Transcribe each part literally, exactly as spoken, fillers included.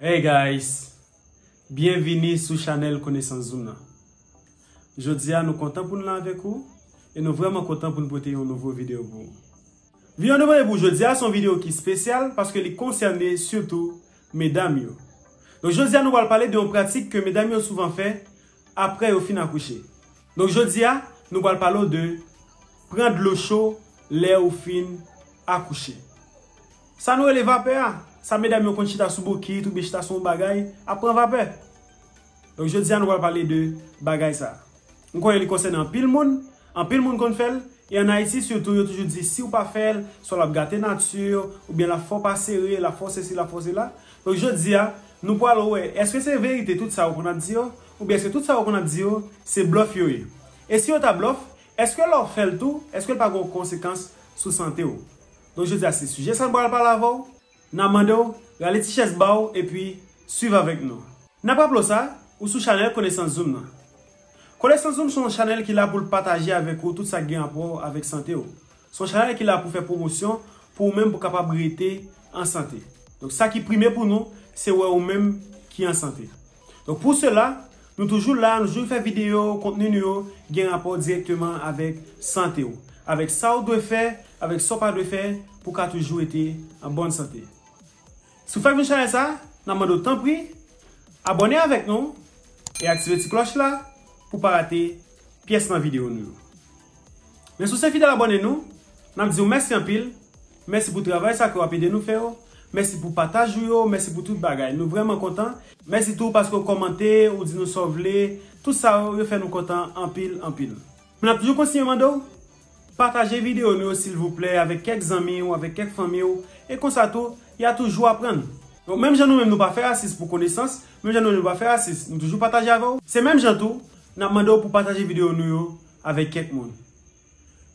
Hey guys, byenvini sou chanèl Konesans Zoom nan. Jodi a nou kontan pou n la avèk ou e nou vrèman kontan pou n pote yon nouvo videyo pou ou. Videyo nou pote pou jodi a se yon videyo ki espesyal paske li konsène sitou medam yo. Donk jodi a nou pral pale de yon pratik ke medam yo souvan fè apre yo fin akouche. Donk jodi a nou pral pale w de pran dlo cho lè ou fin akouche. Sa nou rele vapè a, sa medam yo konn chita sou bokit oubyen chita sou yon bagay ap pran vapè. Donk jodi a nou pral pale de bagay sa. M konnen li konsène anpil moun, anpil moun konn fè l, e ann Ayiti sitou yo toujou di si w pa fè l, swa l ap gate nati, oubyen l ap fè w pa sere, l ap fè w sesi, l ap fè w sela. Donk jodi a nou pral wè èske se verite tout sa yo konn ap di yo, oubyen èske tout sa yo konn ap di yo se blòf yo ye. E si yo ta blòf, èske lè w fè l tou, èske l pa gen yon konsekans sou sante w? Donk jodi a se sijè sa n pral pale avè w. N ap mande w rale ti chèz ba w epi swiv avèk nou. N ap raple w sa, ou sou chanèl Konesans Zoom nan. Konesans Zoom se yon chanèl ki la pou l pataje avèk ou tout sa k gen rapò avèk sante w. Se yon chanèl ki la pou fè pwomosyon pou ou menm pou w kapab rete an sante. Donk sa ki prime pou nou, se wè ou menm ki an sante. Donk pou sela, nou toujou la, nou toujou fè videyo, kontni nou yo gen rapò dirèkteman avèk sante w, avèk sa w dwe fè, avèk sa w pa dwe fè pou w ka toujou rete an bòn sante. Si w fèk vin chanèl sa, n ap mande w tanpri abòne avèk nou e aktive ti klòch la pou w pa rate pyès nan videyo nou yo. Men si w se fidèl abòne nou, n ap di w mèsi anpil. Mèsi pou travay sa ke w ap ede nou fè yo. Mèsi pou pataj ou yo, mèsi pou tout bagay. Nou vrèman kontan. Mèsi tou paske w kòmante, ou di nou sa w vle. Tout sa yo, yo fè nou kontan anpil, anpil. Men n ap toujou kontinye mande w, pataje videyo nou yo silvouplè avèk kèk zanmi w, avèk kèk fanmi w, e konsa tou, y a toujou aprann. Donk menm jan nou menm nou pa fè rasis pou konesans, menm jan nou menm nou pa fè rasis, nou toujou pataje avè w. Se menm jan tou, n ap mande w pou pataje videyo nou yo avèk kèk moun.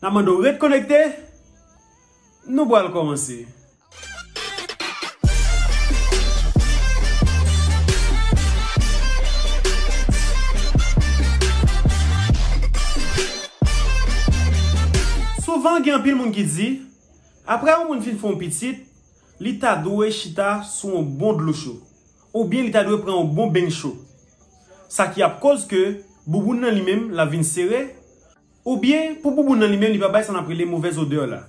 N ap mande w ret konekte, nou pral kòmanse. Souvan gen anpil moun ki di, apre yon moun fin fè yon pitit, li ta dwe chita sou yon bon dlo cho, oubyen li ta dwe pran yon bon beny cho. Sa ki ap koz ke bouboun nan li menm l ap vin sere, oubyen pou bouboun nan li menm li pa bay sa n ap rele movèz odè la.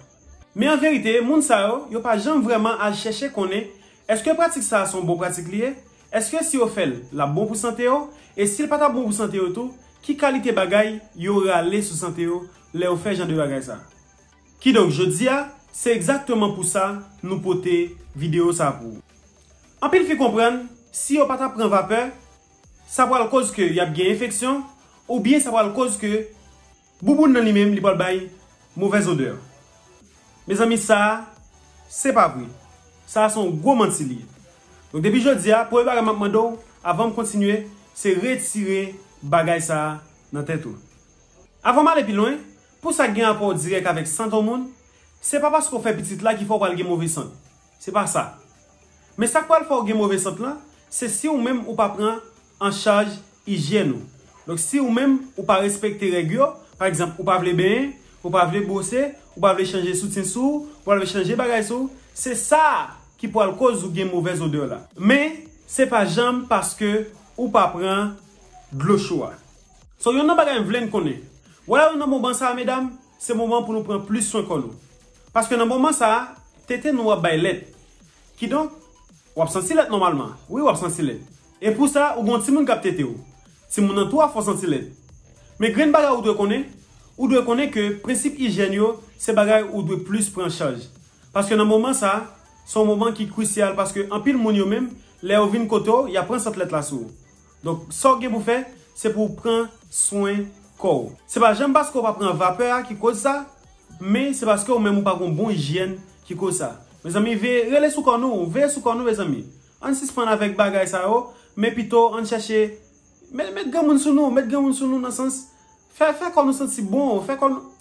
Men an verite, moun sa yo, yo pa janm vrèman al chèche konnen èske pratik sa a se yon bon pratik li ye, èske si yo fè l, l ap bon pou sante yo, e si l pa t ap bon pou sante yo tou, ki kalite bagay yo rale sou sante yo lè yo fè jan de bagay sa. Kidonk, jodi a, se egzakteman pou sa nou pote videyo sa pou ou. Anpil fi konprann, si yo pa t ap pran vapè, sa pral koz ke y ap gen enfeksyon, oubyen sa pral koz ke bouboun nan li menm li pral bay movèz odè. Mezanmi, sa a, se pa vre. Sa a se yon gwo manti li ye. Donk depi jodi a, premye bagay m ap mande w, avan m kontinye, se retire bagay sa a nan tèt ou. Avan m ale pi lwen, pou sa k gen rapò dirèk avèk sant yon moun, se pa paske w fè pitit la ki fè w pral gen move sant. Se pa sa. Men sa k pral fè w gen move sant lan, se si ou menm ou pa pran an chaj ijyèn ou. Donk si ou menm ou pa respekte règ yo, pa egzanp, ou pa vle benyen, ou pa vle bwose, ou pa vle chanje soutyen sou ou, ou pa vle chanje bagay sou ou, se sa ki pral koz ou gen movèz odè la. Men, se pa janm paske ou pa pran dlo cho a. So, youn nan bagay m vle n konnen. Wè la nou nan moman sa a, medam, se moman pou nou pran plis swen kò nou. Paske nan moman sa a, tete nou ap bay lèt. Kidonk, w ap santi lèt nòmalman. Wi, w ap santi lèt. E pou sa, ou gen yon timoun k ap tete w. Timoun nan tou ap fè w santi lèt. Men grenn bagay ou dwe konnen, ou dwe konnen ke prensip ijyèn yo, se bagay ou dwe plis pran chaj. Paske nan moman sa, se yon moman ki krisyal paske anpil moun yo menm, lè yo vin kote w, y ap pran sant lèt la sou ou. Donk, sa w gen pou fè, se pou w pran swen kò w. Se pa janm paske w pa pran vapè a ki koz sa, men se paske ou menm ou pa gen yon bon ijyèn ki koz sa. Mezanmi, veye, rele sou kò nou, veye sou kò nou, mezanmi. Ann sispann avèk bagay sa yo, men pito ann chèche met, met granmoun sou nou, met granmoun sou nou nan sans, fè, fè kò nou santi bon, fè kò nou,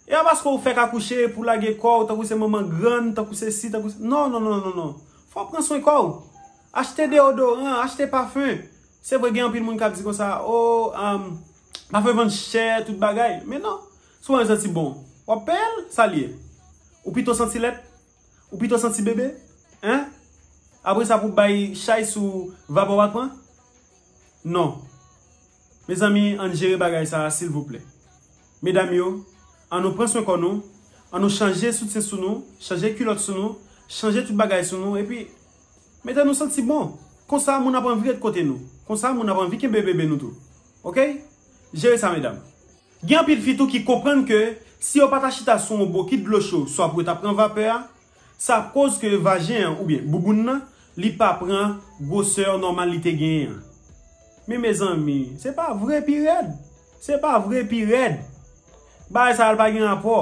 e pa paske ou fèk akouche pou lage kò w tankou se manman grann, tankou se si, tankou se, non, non, non, non, non. Fò w pran swen kò w. Achte deodoran, achte pafen. Se vre, gen anpil moun k ap di konsa, o, um, pafen vann chè, tout bagay. Men non, si w anvi santi bon, w ap peye l, sa l ye. Ou pito santi lèt, ou pito santi bebe, en? Apre sa, pou bay chay sou vapò w ap pran? Non. Mezanmi, ann jere bagay sa a, silvouplè. Medam yo, ann nou pran swen kò nou, ann nou chanje soutyen sou nou, chanje kilòt sou nou, chanje tout bagay sou nou, epi mete nou santi bon. Konsa, moun ap anvi ret kote nou. Konsa, moun ap anvi kenbe bebe nou tou. Oke? Jere sa, medam. Gen anpil fi tou ki konprann ke si yo pa ta chita sou yon bokit dlo cho, swa pou yo ta pran vapè a, sa ap koz ke vajen an oubyen bouboun nan, li pa pran gwosè nòmal li te genyen an. Men mezanmi, se pa vre pi rèd. Se pa vre pi rèd. Bagay sa a pa gen rapò.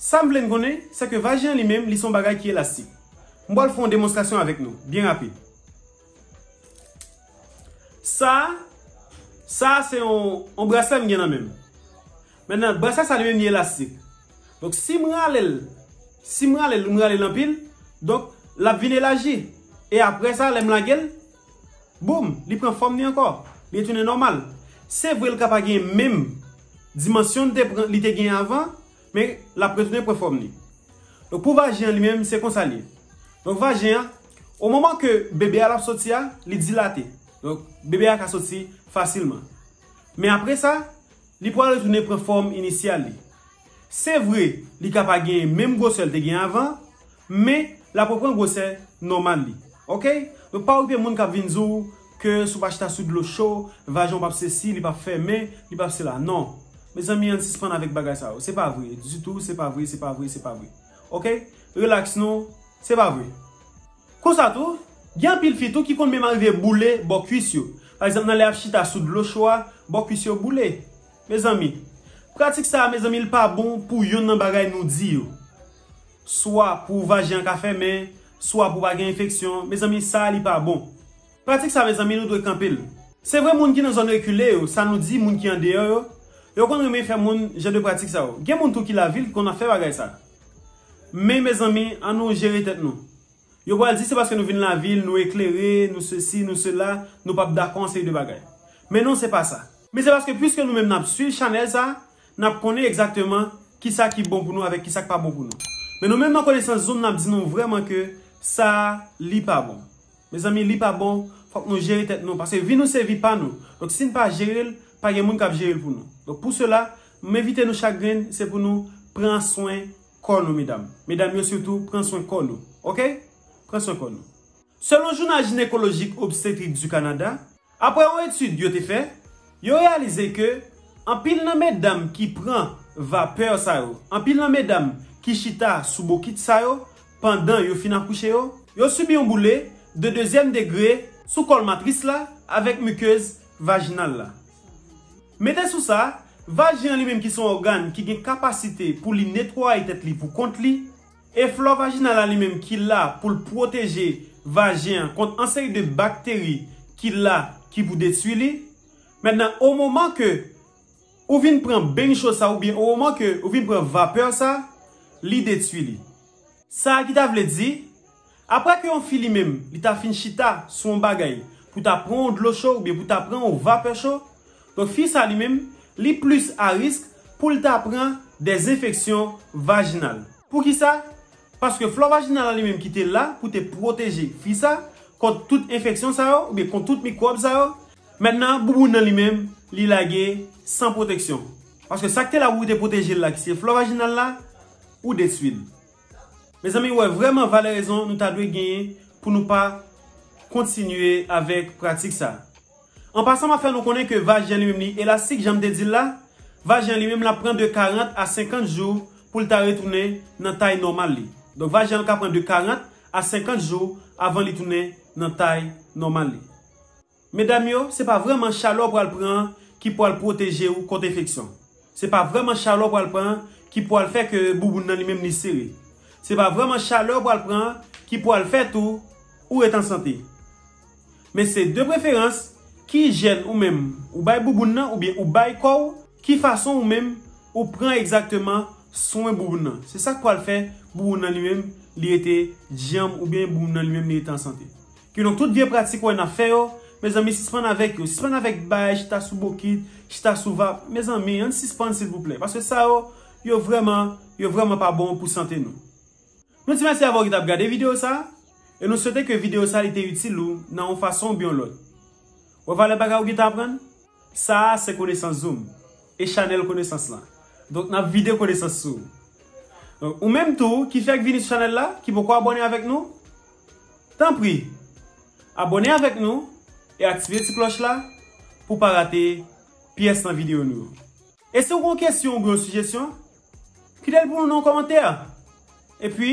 Sa m vle n konnen, se ke vajen an li menm, li se yon bagay ki elastik. M pral fè yon demonstrasyon avèk nou, byen rapid. Sa, sa se yon, yon braslè m gen nan men m. Mentnan, braslè sa li menm li elastik. Donk, si m rale l, si m rale l, m rale l anpil, donk, l ap vin elaji. E apre sa, lè m lage l, boum, li pran fòm li ankò. Li retounen nòmal. Se vre, l ka pa gen menm dimansyon li te pran, li te gen avan, men l ap retounen pran fòm li. Donk, pou vajen an li menm, se konsa li ye. Donk, vajen an, o moman ke bebe a l ap soti a, li dilate. Donk, bebe a ka soti fasilman. Men apre sa, li pral retounen pran fòm inisyal li. Se vre, li ka pa gen menm gwosè l te gen avan, men l ap reprann gwosè nòmal li. Oke? Donk, pa okipe moun k ap vin di w ke si w pa chita sou dlo cho, vajen w p ap sesi, li p ap fèmen, li p ap sela. Non. Mezanmi, ann sispann avèk bagay sa yo. Se pa vre. Ditou, se pa vre, se pa vre, se pa vre. Oke? Relax nou, se pa vre. Konsa tou, gen anpil fi tou ki konn menm arive boule bò kwis yo. Pa egzanp, nan lè y ap chita sou dlo cho a, bò kwis yo boule. Mezanmi, pratik sa a, mezanmi, li pa bon pou yonn nan bagay nou di yo. Swa pou vajen an ka fèmen, swa pou pa gen enfeksyon. Mezanmi, sa a, li pa bon. Pratik sa, mezanmi, nou dwe kanpe l. Se vre, moun ki nan zòn rekile yo, sa nou di, moun ki andeyò yo, yo konn renmen fè moun jan de pratik sa yo. Gen moun tou ki lavil ki konn ap fè bagay sa. Men, mezanmi, ann nou jere tèt nou. Yo pral di se paske nou vin lavil, nou eklere, nou sesi, nou sela, nou p ap dakò yon seri de bagay. Men non, se pa sa. Men se paske piske nou menm n ap swiv chanèl sa, n ap konnen egzakteman kisa ki bon pou nou avèk kisa k pa bon pou nou. Men nou menm nan konesans nou, n ap di nou vrèman ke sa a, li pa bon. Mezanmi, li pa bon, fòk nou jere tèt nou, paske vi nou se vi pa nou. Donk, si n pa jere l, pa gen moun k ap jere l pou nou. Donk, pou sela, m envite nou chak grenn, se pou nou pran swen kò nou, medam. Medam yo sitou, pran swen kò nou. Oke? Pran swen kò nou. Selon Jounal Jinekolojik Obstetrik di Kanada, apre yon etid yo te fè, yo reyalize ke anpil nan medam ki pran vapè sa yo, anpil nan medam ki chita sou bokit sa yo pandan yo fin akouche yo, yo sibi yon boule de dezyèm degre sou kòl matris la avèk mikez vajinal la. Mete sou sa, vajen an li menm ki se yon ògàn ki gen kapasite pou li netwaye tèt li pou kont li, e flò vajinal la li menm ki la pou l pwoteje vajen an kont an seri de bakteri ki la ki pou detwi li. Mentnan, o moman ke ou vin pran beny cho sa oubyen o moman ke ou vin pran vapè sa, li detwi li. Sa a ki ta vle di, apre ke yon fi li menm, li ta fin chita sou yon bagay pou ta pran yon dlo cho oubyen pou ta pran yon vapè cho, donk fi sa li menm, li plis a risk pou l ta pran dè enfeksyon vajinal. Poukisa? Paske flò vajinal la li menm ki te la pou te pwoteje fi sa kont tout enfeksyon sa yo oubyen kont tout mikwòb sa yo, mentnan bouboun nan li menm, li lage san pwoteksyon. Paske sa k te la pou te pwoteje l la, ki se flò vajinal la, ou detwi l. Mezanmi, ou wè vrèman valè rezon nou ta dwe genyen pou nou pa kontinye avèk pratik sa. An pasan, m ap fè nou konnen ke vajen li menm li elastik, jan m te di l la. Vajen li menm l ap pran de karant a senkant jou pou l ta retounen nan tay nòmal li. Donk, vajen an ka pran de karant a senkant jou avan li tounen nan tay nòmal li. Medam yo, se pa vrèman chalè w pral pran ki pral pwoteje w kont enfeksyon. Se pa vrèman chalè w pral pran ki pral fè ke bouboun nan li menm li sere. Se pa vrèman chalè w pral pran ki pral fè tou ou ret an sante. Men se de preferans, ki jèn ou menm ou bay bouboun nan oubyen ou bay kò w, ki fason ou menm ou pran egzakteman swen bouboun nan. Se sa k pral fè bouboun nan li menm li rete djanm oubyen bouboun nan li menm li rete an sante. Kidonk, tout vye pratik ou wè n ap fè yo, mezanmi, sispann avèk yo. Sispann avèk bay, chita sou bokit, chita sou vap. Mezanmi, ann sispann, silvouplè. Paske sa yo, yo vrèman, yo vrèman pa bon pou sante nou. Nou di mèsi avè w ki t ap gade videyo sa a. E nou swete ke videyo sa li te itil ou nan yon fason oubyen yon lòt. Wè valè bagay ou gentan aprann? Sa a se konesans Zoom e chanèl konesans lan. Donk n ap vide konesans sou ou. Donk ou menm tou ki fèk vini sou chanèl la, ki poko abòne avèk nou, tanpri abòne avèk nou e aktive ti klòch la pou w pa rate pyès nan videyo nou yo. E si w gen yon kesyon oubyen yon sijesyon, kite l pou nou nan yon kòmantè. Epi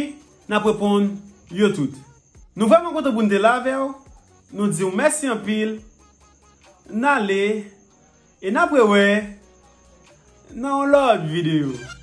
n ap reponn yo tout. Nou vrèman kontan pou n te la avè w. Nou di w mèsi anpil. N ale e n ap rewè nan yon lòt videyo.